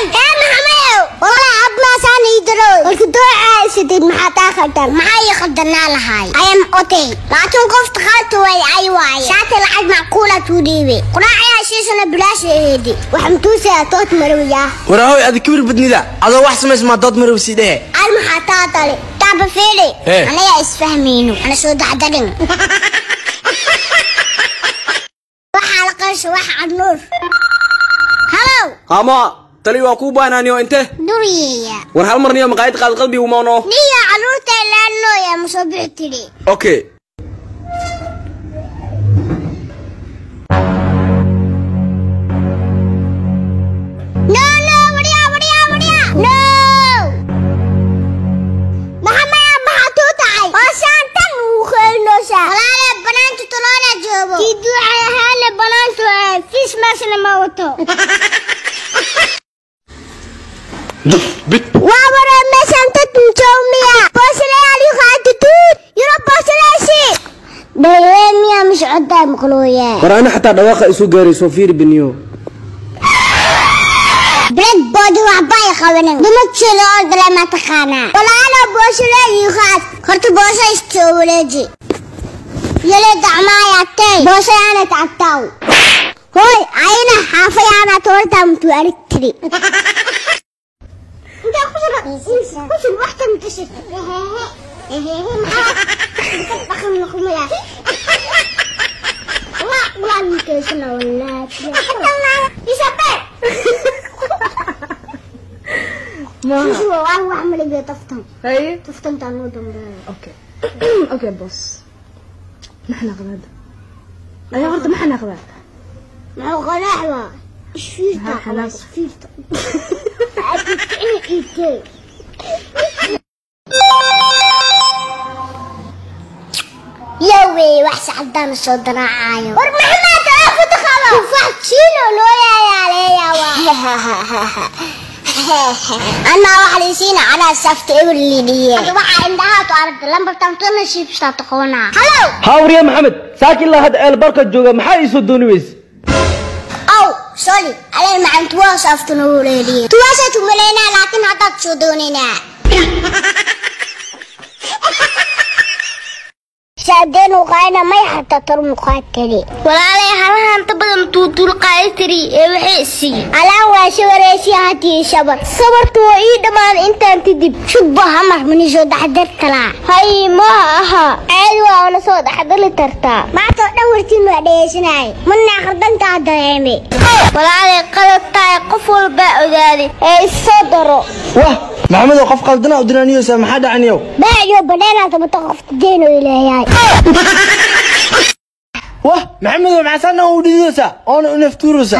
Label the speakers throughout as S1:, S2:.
S1: Hee Maxamedow, wallahi abmaasaan ii daroy. Marka dooca sidid maxaa taa khaldan? Maxaa ii khaldanaa lahay? I am okay. Laakiin qofta khalta way ay waaye. Shaati lacag macquula tuu dhiibay. Quraacayaa shiisana bilaash aheedi. Waxaan tuusayaa tood marowyaa.
S2: Warahoy adi kibir badnida adoo wax samays maa dood marow sii dhehe.
S1: Al maxaa taa dale? Taaba fiiri.
S2: Hee.
S1: Anagaa isfahmayno. Ana soo dacdarin. Waxaa la qarsha wax cadnuur. Hello.
S3: Ama tali waa kuu baanaaniyo inte.
S1: Duriyeya.
S3: War hal marniyo maqaayad qaad qalbi umoono.
S1: Niyo caruurta ilaanooya ma soo bixi tiri.
S3: Okay.
S1: No, no, wariya, wariya, wariya. No. Maxamed maxaa tuu tahay? Waa saantan uu keenaysaa. Walaale banaanka toloona joogo. Kii duucay ahaale banaanka fiis meeshana ma wato.
S3: Bit.
S1: Waa wara meeshaan dad joomiya. Boosalayaal yu qaata tuut. Yuro boosalayaasi. Dheereen miyaa mise coddaa maqlooya.
S3: War ana xataa dhawaaqa isu gaaray soo fiiri biniyo.
S1: Blackboard waxba ay qabanin. Dumarkeeda oo dale ma taqaanaa. Walaalo boosala yu qaat. Horta boosa istoo wareeji. Yale dacmaaya tay. Boosa yaana tactaw. Hoy, ayna xaafayaana toorta mutu aragtiri. انت خسر خسر واحدة متشف.
S4: اوكي اوكي بص ما حناخذ هذا. ايوه برضه ما حناخذ هذا.
S1: ما هو غلاحوة. ايش فيه خلاص فيه. يوي وحش عدان soo daraacayo. War maxamed telefoonka qabo. Wax chino loo yaaleeyaa waa. Ana wax liisiina ana safta eber liidiye. Waxa indhaha to aragta lambar tan shibsta taqoona. Hello.
S3: Hawriya Maxamed saakin la had eel barka jooga maxaa ii soo dooni weys?
S1: Aw sorry aleen macaan tuwa safta noo leediye. Tuwa sa tumaleyna laakiin hadda soo doonina. Saadeen u qaayna may xataa tar muqaatiri. Walaalay halahan inta badan tuutul qaaytiri ee waxay sii. Alaan waa shawareesi hatii shabar. Sabartu waa ii dhamaan intaan tidib. Shubba hamar mani soo dhaxdar kala. Hay ma aha. Caadi waa una soo dhaxdali tartaa. Maanta oo dhan wartiin waa dhegeysanay. Manna akhridantaa dareemay. Walaalay qalad tahay qof walba ogaaday ee isoo daro.
S2: Wah maxamed oo qof qaldana u diraaniyoosa maxaa dhacaniyow?
S1: Baayo baneena tabata qofta deeno ilaahay.
S2: Wah maxamed oo maxaa u dhidiyoosa oona u naftuuroosa?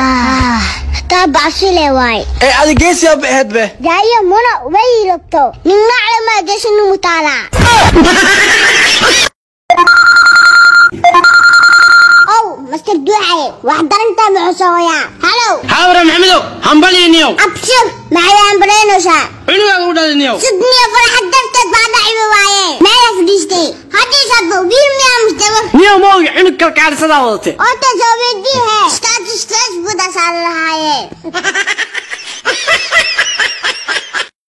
S1: Taa bacsi le waay.
S2: Ee adi geesi yaa ahayd be.
S1: Jaayo muna way rabto. Ninna calama geesinu mutaala. Ow, Master Duuxaye, wax darantaa muxuu? Hello.
S3: Hawra Maxamedow hambaliniyow.
S1: Abshir, maxay hambalinaysaa?
S3: Cunugaa u dhaliniyow.
S1: Sidniyo farxad darteed baa dhaciba waaye. Meelaa fadhiistay. Haddii sadbo wiil miyaa mustawa?
S3: Niyow ma ogi cunug kalkaalisadaa wadatay.
S1: Ota soo weydiihe. Status status buda saaran lahaayeen.